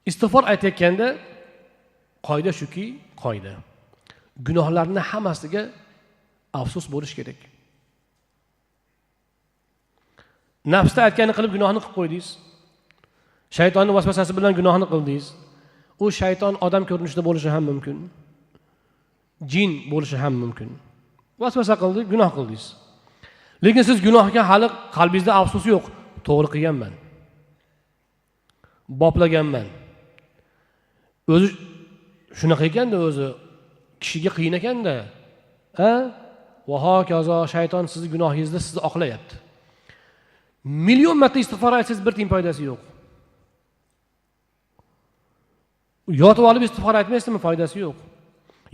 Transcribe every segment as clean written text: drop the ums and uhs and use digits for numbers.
Istig'for aytayotganda qoida shuki, qoida. Gunohlarning hammasiga afsus bo'lish kerak. Nafsda aytganini qilib gunohni qilib qo'ydingiz. Shaytonning vasvasasi bilan gunohni qildingiz. U shayton odam ko'rinishida bo'lishi ham mumkin. Jin bo'lishi ham mumkin. Vasvasa qildi, gunoh qildingiz. Lekin siz gunohga hali qalbingizda afsus yo'q. To'g'ri qilganman. Boplaganman. O'zi shunaqa ekanda, o'zi kishiga qiyin ekanda. Ha? Va hokazo shayton sizni gunohingizda sizni oqlayapti. Million marta istig'for aytsangiz bir tiyin foydasi yo'q. Yotib olib istig'for aytmaysizmi, foydasi yo'q.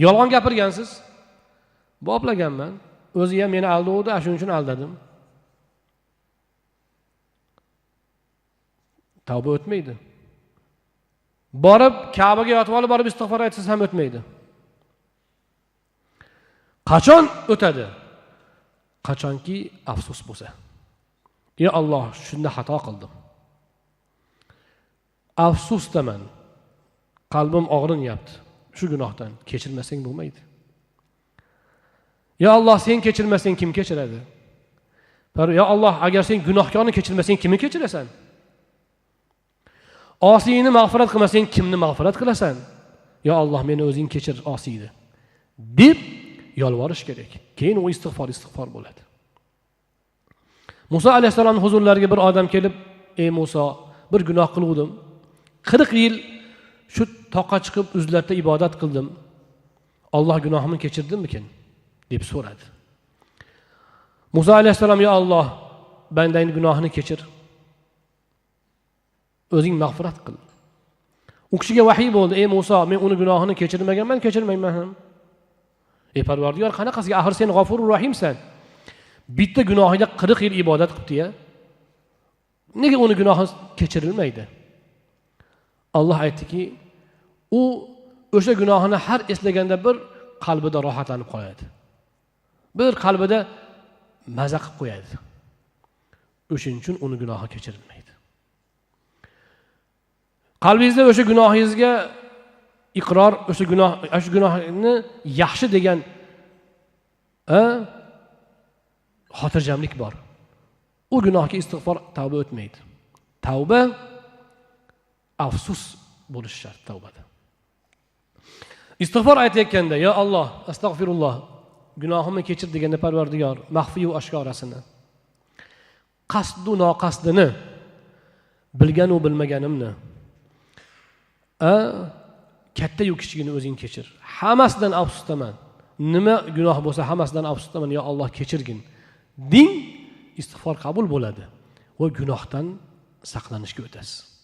Yolg'on gapirgansiz. Boplaganman. O'zi ham meni aldovdi, shuning uchun aldadim. Tavba o'tmaydi. Borib Ka'baga yotib olib borib istig'for aytsangiz ham o'tmaydi. Qachon o'tadi? Qachonki afsus bo'lsa. Ey Alloh, shunda xato qildim. Afsusdaman. Qalbim og'rinyapti. Shu gunohdan kechirmasang bo'lmaydi. Ya Alloh, sen kechirmasang kim kechiradi? Ya Alloh, agar sen gunohkorni kechirmasang kimni kechirasan? Osiyni mag'firat qilmasang kimni mag'firat qilasan? Ya Alloh, meni o'zing kechir osiyni deb yolvorish kerak. Keyin u istig'for istig'for bo'ladi. Musa alayhissalomning huzurlariga bir odam kelib, ey Musa, bir gunoh qiluvdim. 40 yil shu toqqa chiqib uzlatda ibodat qildim. Alloh gunohimni kechirdimikin deb so'radi. Musa alayhissalom, ya Alloh, bandangning gunohini kechir. O'zing mag'firat qil. U kishiga vahiy bo'ldi, ey Musa, men uni gunohini kechirmaganman, kechirmayman ham. Ey Parvardigor, qanaqasiga, axir sen G'ofurur Rahimsan. Bitta gunohiga 40 yil ibodat qilibdi-ya. Nega uni gunohi kechirilmaydi? Alloh aytdiki, u o'sha gunohini har eslaganda bir qalbida rohatlanib qoladi. Bir qalbida maza qilib qo'yadi. O'shuning uchun uni gunohi kechirilmaydi. Qalbingizda o'sha gunohingizga iqror, o'sha gunoh, o'sha gunohni yaxshi degan xotirjamlik bor. U gunohga istig'for tavba o'tmaydi. Tavba afsus bo'lishi shart tavbada. Istig'for aytayotganda, ya Alloh, astag'firulloh, gunohimni kechir deganda Parvardigor maxfiy va oshkorasini, qasdu noqasdini, bilgan u bilmaganimni, katta-yu kichigini o'zing kechir. Hammasidan afsusdaman. Nima gunoh bo'lsa hammasidan afsusdaman, ya Alloh kechirgin. Ding istig'for qabul bo'ladi va gunohdan saqlanishga o'tasiz.